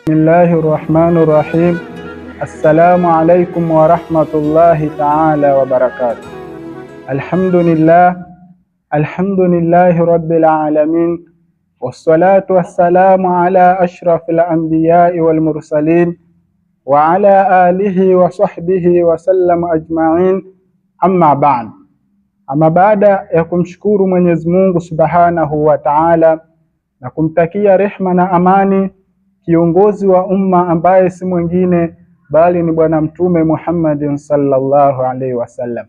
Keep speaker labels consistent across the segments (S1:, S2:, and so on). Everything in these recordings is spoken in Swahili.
S1: Bismillahi rahmani rahim. Assalamu alaikum warahmatullahi taala wabarakatuh. Alhamdulillah, alhamdulillahi rabbil alamin wassalatu wassalamu ala ashrafil anbiyai wal mursalin wa ala alihi wa sahbihi wasallam ajmain, amma ba'd. Ama baada ya kumshukuru Mwenyezi Mungu subhanahu wa taala na kumtakia rehma na amani kiongozi wa umma ambaye si mwingine bali ni Bwana Mtume Muhammadin sallallahu alaihi wasallam.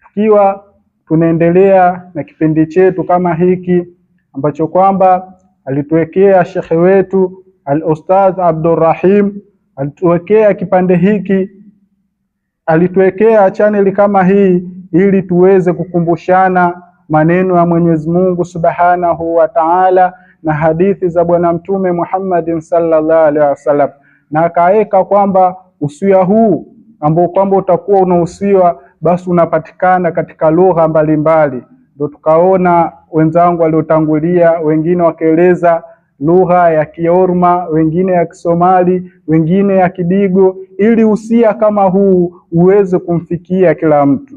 S1: Tukiwa tunaendelea na kipindi chetu kama hiki ambacho kwamba alituwekea shekhe wetu Al-Ustadh Abdurrahim, alituwekea kipande hiki, alituwekea chaneli kama hii ili tuweze kukumbushana maneno ya Mwenyezi Mungu Subhanahu wa Ta'ala na hadithi za Bwana Mtume Muhammadin sallallahu alaihi wasallam, na akaweka kwamba usia huu ambao kwamba utakuwa unahusiwa basi unapatikana katika lugha mbalimbali. Ndio tukaona wenzangu waliotangulia, wengine wakaeleza lugha ya Kiorma, wengine ya Kisomali, wengine ya Kidigo, ili usia kama huu uweze kumfikia kila mtu.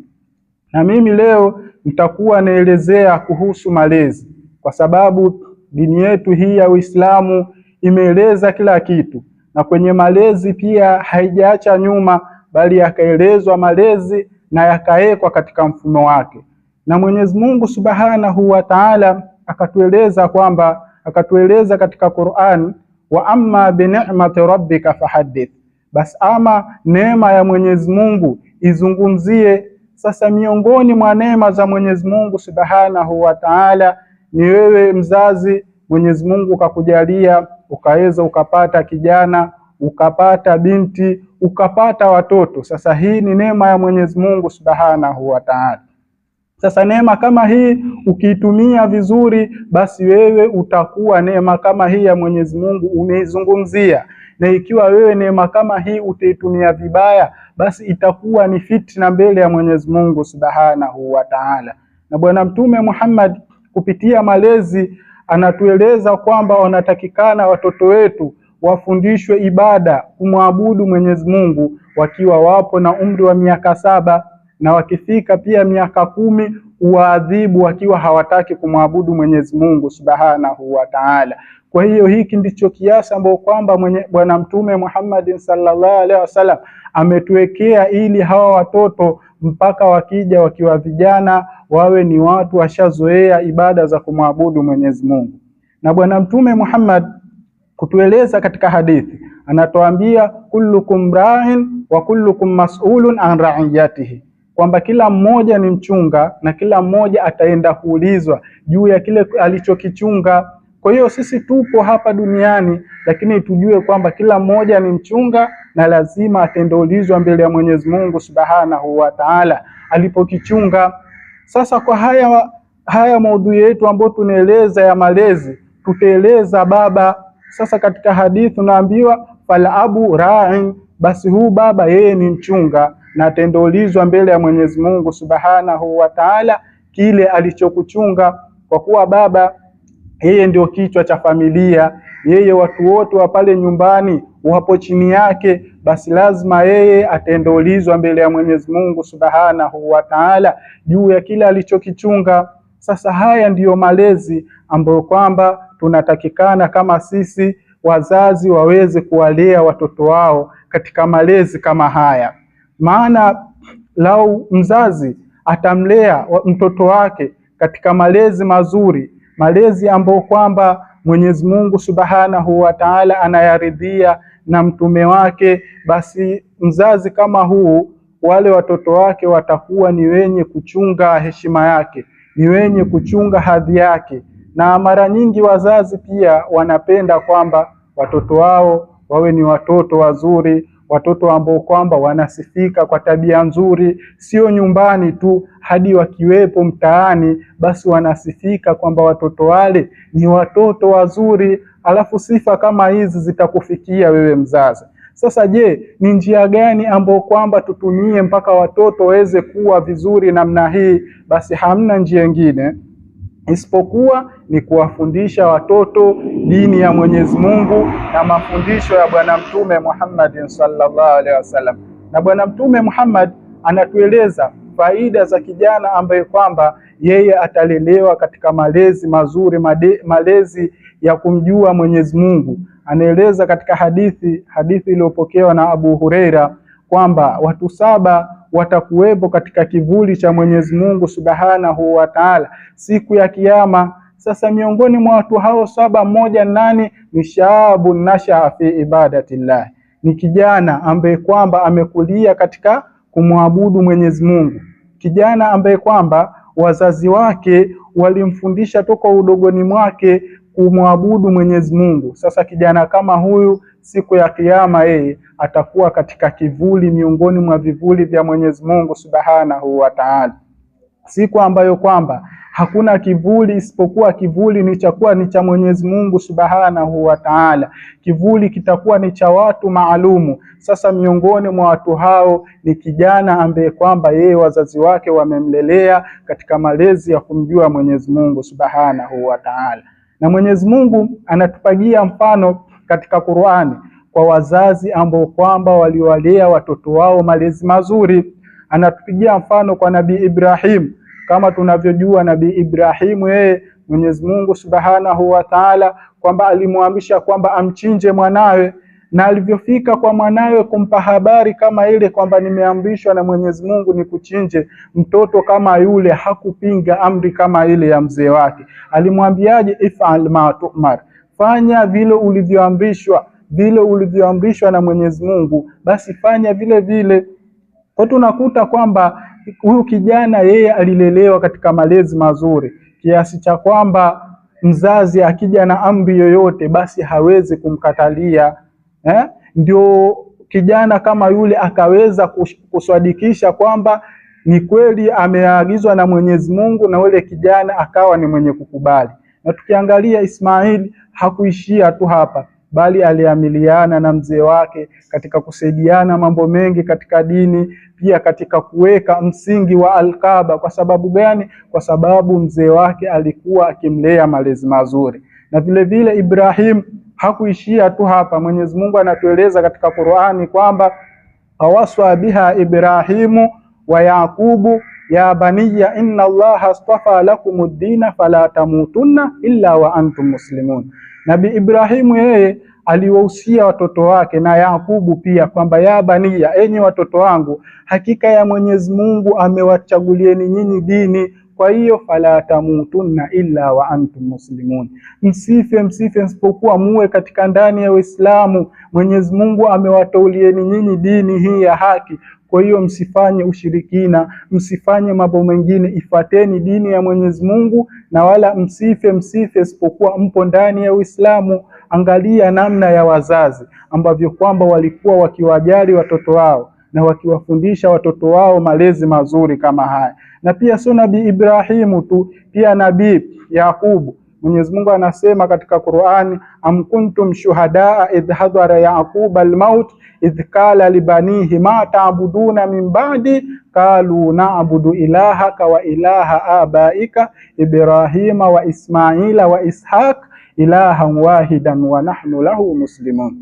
S1: Na mimi leo nitakuwa naelezea kuhusu malezi, kwa sababu dini yetu hii ya Uislamu imeeleza kila kitu, na kwenye malezi pia haijaacha nyuma, bali yakaelezwa malezi na yakawekwa katika mfumo wake. Na Mwenyezi Mungu Subhanahu wa Ta'ala akatueleza kwamba akatueleza katika Qur'an, wa amma bi ni'mati rabbika fahaddith, bas ama neema ya Mwenyezi Mungu izungumzie. Sasa miongoni mwa neema za Mwenyezi Mungu Subhanahu wa Ta'ala ni wewe mzazi, Mwenyezi Mungu kakujalia ukaweza ukapata kijana, ukapata binti, ukapata watoto. Sasa hii ni neema ya Mwenyezi Mungu Subhanahu wa Ta'ala. Sasa neema kama hii ukiitumia vizuri, basi wewe utakuwa neema kama hii ya Mwenyezi Mungu umeizungumzia, na ikiwa wewe neema kama hii utaitumia vibaya, basi itakuwa ni fitna mbele ya Mwenyezi Mungu Subhanahu wa Ta'ala. Na Bwana Mtume Muhammad kupitia malezi anatueleza kwamba wanatakikana watoto wetu wafundishwe ibada, kumwabudu Mwenyezi Mungu wakiwa wapo na umri wa miaka 7, na wakifika pia miaka 10 uwaadhibu wakiwa hawataki kumwabudu Mwenyezi Mungu Subhanahu wa Ta'ala. Kwa hiyo hiki ndicho kiasi ambao kwamba Bwana Mtume Muhammad sallallahu alaihi wasallam ametuwekea ili hawa watoto mpaka wakija wakiwa vijana wawe ni watu washazoea ibada za kumwabudu Mwenyezi Mungu. Na Bwana Mtume Muhammad kutueleza katika hadithi anatuambia, kullukum ra'in wa kullukum mas'ulun an ra'iyatihi, kwamba kila mmoja ni mchunga na kila mmoja ataenda kuulizwa juu ya kile alichokichunga. Kwa hiyo sisi tupo hapa duniani, lakini tujue kwamba kila mmoja ni mchunga na lazima atendeulizwa mbele ya Mwenyezi Mungu Subhanahu wa Ta'ala alipokichunga. Sasa kwa haya maudhui yetu ambayo tunaeleza ya malezi, tutaeleza baba. Sasa katika hadithi tunaambiwa fal abu ra'in, basi huu baba yeye ni mchunga na atendeulizwa mbele ya Mwenyezi Mungu Subhanahu wa Ta'ala kile alichokuchunga, kwa kuwa baba yeye ndio kichwa cha familia, yeye watu wote wa pale nyumbani wapo chini yake, basi lazima yeye atendeulizwa mbele ya Mwenyezi Mungu Subhanahu wa Ta'ala juu ya kile alichokichunga. Sasa haya ndiyo malezi ambayo kwamba tunatakikana kama sisi wazazi waweze kuwalea watoto wao katika malezi kama haya. Maana lau mzazi atamlea mtoto wake katika malezi mazuri, malezi ambayo kwamba Mwenyezi Mungu Subhanahu wa Ta'ala anayaridhia na mtume wake, basi mzazi kama huu, wale watoto wake watakuwa ni wenye kuchunga heshima yake, ni wenye kuchunga hadhi yake. Na mara nyingi wazazi pia wanapenda kwamba watoto wao wawe ni watoto wazuri, watoto ambao kwamba wanasifika kwa tabia nzuri, sio nyumbani tu, hadi wakiwepo mtaani, basi wanasifika kwamba watoto wale ni watoto wazuri. Alafu sifa kama hizi zitakufikia wewe mzazi. Sasa je, ni njia gani ambayo kwamba tutumie mpaka watoto waweze kuwa vizuri namna hii? Basi hamna njia nyingine isipokuwa ni kuwafundisha watoto dini ya Mwenyezi Mungu na mafundisho ya Bwana Mtume Muhammad sallallahu alaihi wasallam. Na Bwana Mtume Muhammad anatueleza faida za kijana ambaye kwamba yeye atalelewa katika malezi mazuri, malezi ya kumjua Mwenyezi Mungu. Anaeleza katika hadithi iliyopokewa na Abu Huraira kwamba watu 7 watakuwepo katika kivuli cha Mwenyezi Mungu Subhanahu wa Ta'ala siku ya Kiyama. Sasa miongoni mwa watu hao 7, mmoja nani? Ni shabu nasha fi ibadatillah, ni kijana ambaye kwamba amekulia katika kumwabudu Mwenyezi Mungu, kijana ambaye kwamba wazazi wake walimfundisha toka udogoni mwake kumwabudu Mwenyezi Mungu. Sasa kijana kama huyu siku ya Kiyama yeye atakuwa katika kivuli, miongoni mwa vivuli vya Mwenyezi Mungu Subhanahu wa Ta'ala, siku ambayo kwamba hakuna kivuli isipokuwa kivuli ni cha kuwa ni cha Mwenyezi Mungu Subhanahu wa Ta'ala. Kivuli kitakuwa ni cha watu maalumu. Sasa miongoni mwa watu hao ni kijana ambaye kwamba yeye wazazi wake wamemlelea katika malezi ya kumjua Mwenyezi Mungu Subhanahu wa Ta'ala. Na Mwenyezi Mungu anatupagia mfano katika Qur'ani kwa wazazi ambao kwamba waliwalea watoto wao malezi mazuri. Anatupigia mfano kwa Nabii Ibrahim. Kama tunavyojua Nabii Ibrahimu yeye Mwenyezi Mungu Subhanahu wa Ta'ala kwamba alimwamrisha kwamba amchinje mwanawe, na alivyofika kwa mwanawe kumpa habari kama ile kwamba nimeamrishwa na Mwenyezi Mungu nikuchinje, mtoto kama yule hakupinga amri kama ile ya mzee wake. Alimwambiaje? If'al ma tu'mar, fanya vile ulivyoamrishwa, vile ulivyoamrishwa na Mwenyezi Mungu, basi fanya vile vile. Kwa tunakuta kwamba huyu kijana yeye alilelewa katika malezi mazuri kiasi cha kwamba mzazi akija na amri yoyote basi hawezi kumkatalia. Ndio kijana kama yule akaweza kuswadikisha kwamba ni kweli ameagizwa na Mwenyezi Mungu, na yule kijana akawa ni mwenye kukubali. Na tukiangalia Ismail hakuishia tu hapa, bali aliamiliana na mzee wake katika kusaidiana mambo mengi katika dini, pia katika kuweka msingi wa Al-Kaaba. Kwa sababu gani? Kwa sababu mzee wake alikuwa akimlea malezi mazuri. Na vile vile Ibrahim hakuishia tu hapa. Mwenyezi Mungu anatueleza katika Qur'ani kwamba awaswa biha Ibrahimu wa Yaqubu ya baniya inna Allaha astafa lakumud dina fala tamutunna illa wa antum muslimun. Nabii Ibrahimu yeye aliwahusia watoto wake na Yakubu pia kwamba ya baniya, enyi watoto wangu, hakika ya Mwenyezi Mungu amewachagulieni nyinyi dini, kwa hiyo fala tamutunna illa wa antum muslimun, msife msife msipokuwa muwe katika ndani ya Uislamu. Mwenyezi Mungu amewataulieni nyinyi dini hii ya haki, kwa hiyo msifanye ushirikina, msifanye mambo mengine, ifuateni dini ya Mwenyezi Mungu na wala msife msife isipokuwa mpo ndani ya Uislamu. Angalia namna ya wazazi ambavyo kwamba walikuwa wakiwajali watoto wao na wakiwafundisha watoto wao malezi mazuri kama haya. Na pia sio Nabii Ibrahimu tu, pia Nabii Yakubu. Mwenyezi Mungu anasema katika Qur'ani, am kuntum shuhadaa idh hadara yaquba almaut idh qala libanihi ma ta'buduna min ba'di qalu na'budu ilahaka wa ilaha abaika Ibrahima wa Ismaila wa Ishaq ilahan wahidan wa nahnu lahu muslimun.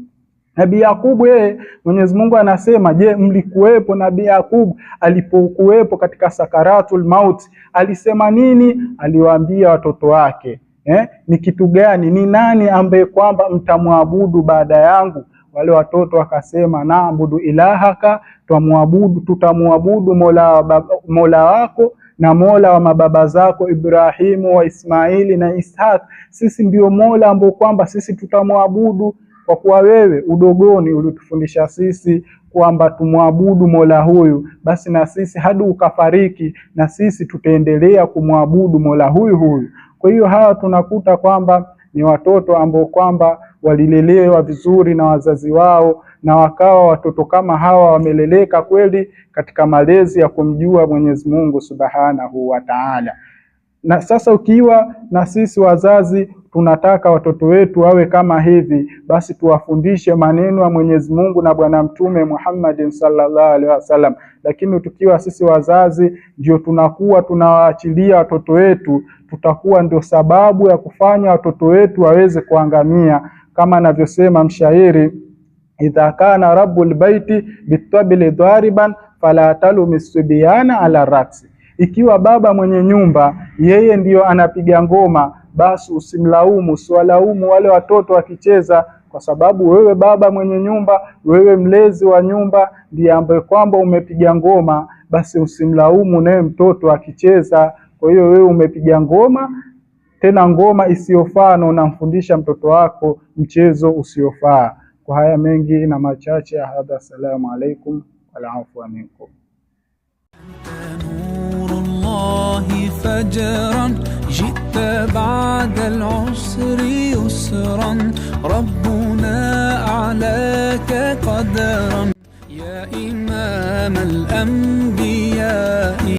S1: Nabii Yakubu yeye Mwenyezi Mungu anasema, je, mlikuwepo Nabii Yakubu alipokuwepo katika sakaratul maut alisema nini? Aliwaambia watoto wake ni kitu gani, ni nani ambaye kwamba mtamwabudu baada yangu? Wale watoto wakasema, naabudu ilahaka, tutamwabudu Mola wako na Mola wa mababa zako Ibrahimu wa Ismaili na Ishaq. Sisi ndio Mola ambao kwamba sisi tutamwabudu, kwa kuwa wewe udogoni ulitufundisha sisi kwamba tumwabudu Mola huyu, basi na sisi hadi ukafariki na sisi tutaendelea kumwabudu Mola huyu huyu. Kwa hiyo hawa tunakuta kwamba ni watoto ambao kwamba walilelewa vizuri na wazazi wao, na wakawa watoto kama hawa wameleleka kweli katika malezi ya kumjua Mwenyezi Mungu Subhanahu wa Ta'ala. Na sasa ukiwa na sisi wazazi tunataka watoto wetu wawe kama hivi, basi tuwafundishe maneno ya Mwenyezi Mungu na Bwana Mtume Muhammadin sallallahu alaihi wasallam. Lakini tukiwa sisi wazazi ndio tunakuwa tunawaachilia watoto wetu, tutakuwa ndio sababu ya kufanya watoto wetu waweze kuangamia, kama anavyosema mshairi, idha kana rabbul baiti bitabli dhariban fala talumi sibyana ala raksi. Ikiwa baba mwenye nyumba yeye ndiyo anapiga ngoma, basi usimlaumu, usiwalaumu wale watoto wakicheza, kwa sababu wewe baba mwenye nyumba, wewe mlezi wa nyumba ndiye ambaye kwamba umepiga ngoma, basi usimlaumu naye mtoto akicheza. Kwa hiyo wewe umepiga ngoma, tena ngoma isiyofaa, na unamfundisha mtoto wako mchezo usiofaa. Kwa haya mengi na machache, hadha, assalamu alaikum wal afwa minkum.
S2: نور الله فجرا جئت بعد العسر يسرا ربنا أعلاك قدرا يا إمام الأنبياء.